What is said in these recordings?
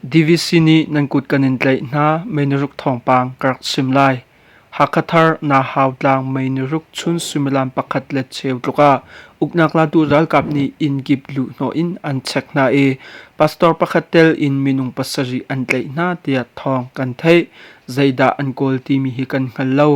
DVC nih nan kut kan in tlaih hna mei-niruk thawngpang ka rak chim lai. Hakhathar Nahau tlang mei-niruk chun suimilam pakhat le cheu tluk ah uknak latu ralkap nih inn kip luhhnawh in an check hna i pastor pakhat tel in minung pasarih an tlaih hna tiah thawng kan theih. Zeidah an kawl timi hi kan hngal lo.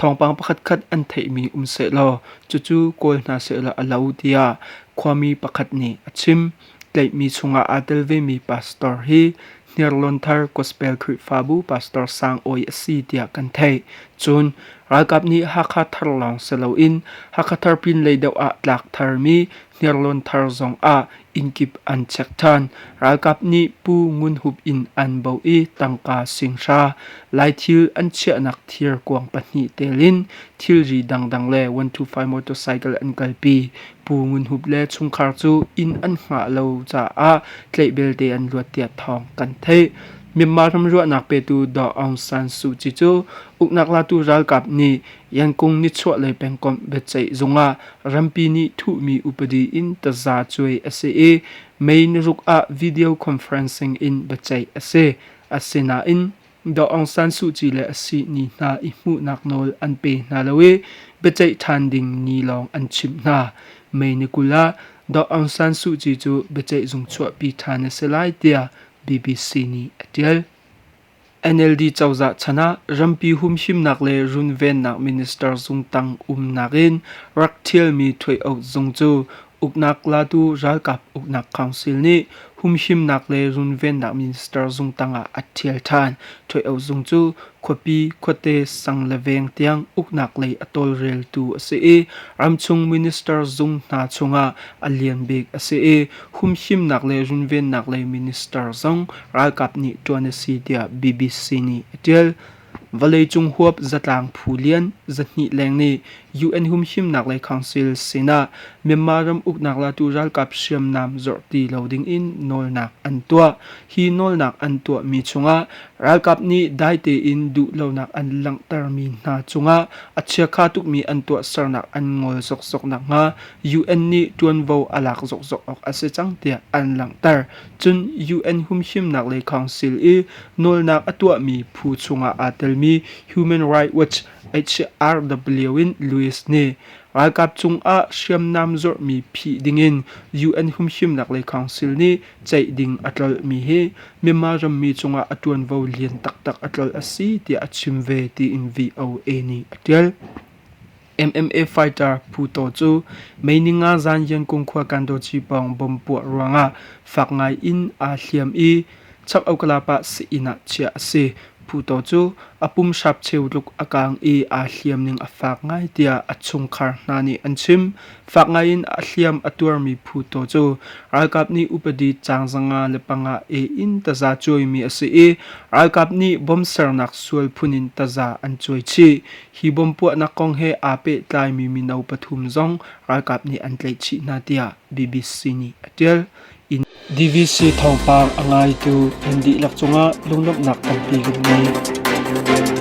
Thawngpang pakhatkhat an theihmi um sehlaw cucu kawl hna sehlaw a lo tiah khuami pakhat nih a chim. Tlaihmi chungah aa tel vemi pastor hi Hniarlawn Thar Gospel Khrihfabu Pastor Sang Awi a si tiah kan theih. Cun ralkap nih Hakha Thar lawng si loin Hakha Thar pinlei deuh ah tlak tharmi Hniarlawn Thar zong ah innkip an check ṭhan. Ralkap nih Pu Ngun Hup inn an baoh i tangka singhra, Laithil an chiahnak thir kuang pahnih tel in thilri dangdang le 125 motorcycle an kalpi. Pu Ngun Hup le chungkhar cu inn an hngah lo caah tlaih belte an luat tiah thawng kan theih. Myanmar ram ruahnak petu Daw Aung San Suu Kyi cu uknak latu ralkap nih Yangon nichuahlei pengkomh biaceih zung ah rampi nih thuhmi upadi in taza cuai a si i May niruk ah video conferencing in biaceih a si. Asinain Daw Aung San Suu Kyi le a sihni hna i hmuhnak nawl an pe hna lo i biaceih ṭhan ding ni lawng an chimh hna. May ni 20 ah Daw Aung San Suu Kyi cu biaceih zung chuahpi ṭhan a si lai tiah BBC nih a ṭial. NLD cozah chan ah rampi humhimnak le runvennak minister zung tang umnak in rak ṭhialmi Htwe-oat zung cu uknak latu ralkap uknak council nih humhimnak le runvennak minister zung tang ah a ṭhial ṭhan. Htwe-oat zung cu khuapi, khuate, sang le veng tiang uknak lei a tawlreltu a si i ramchung minister zung hna chungah a lian bik a si i humhimnak le runvennak lei minister zong ralkap nih ṭuan a si tiah BBC nih a ṭial. Vawleicung huap zatlang phu lian 200 leng nih UN Humhimnak lei Council sinah Myanmar ram uknak latu ralkap hriamnam zorh ti lo dingin nawlnak an tuah. Hi nawlnak an tuahmi chungah ralkap nih dai tein duhlonak an langhtermi hna cungah a chiakha tukmi an tuahsernak an ngol zokzok nakhnga UN nih ṭuanvo a lak zokzok awk a si cang tiah an langhter. Cun UN Humhimnak lei Council i nawlnak a tuahmi phu chungah aa telmi Human Rights Watch HRW in Louis nih ralkap cungah hriamnam zuarhmi phih dingin UN Humhimnak lei Council nih ceih ding a tlolhmi hi Myanmar rammi cungah a ṭuanvo lian taktak a tlolh a si tiah a chim ve tiin VOA nih a ṭial. MMA fighter Phu Taw cu May ninga zan Yangon khua Kandaw pawng bomb puah ruangah fak ngai in aa hliam i Chak Okalapa sii-inn ah chiah a si. Phu Taw cu a pum hrap cheu tluk a kaang i aa hliam ning a fak ngai tiah a chungkhar hna nih an chim. Fak ngai in a hliam a tuarmi Phu Taw cu ralkap nih upadi caang 505 A in taza cuaimi a si i ralkap nih bomb sernak sual phun in taza an cuai chih. Hi bomb puahnak kong he aa pehtlaimi mino pathum zong ralkap nih an tlaih chih hna tiah BBC nih a ṭial. DVC thawngpang a ngaitu nan dihlak cungah lunglawmhnak tampi kan ngei.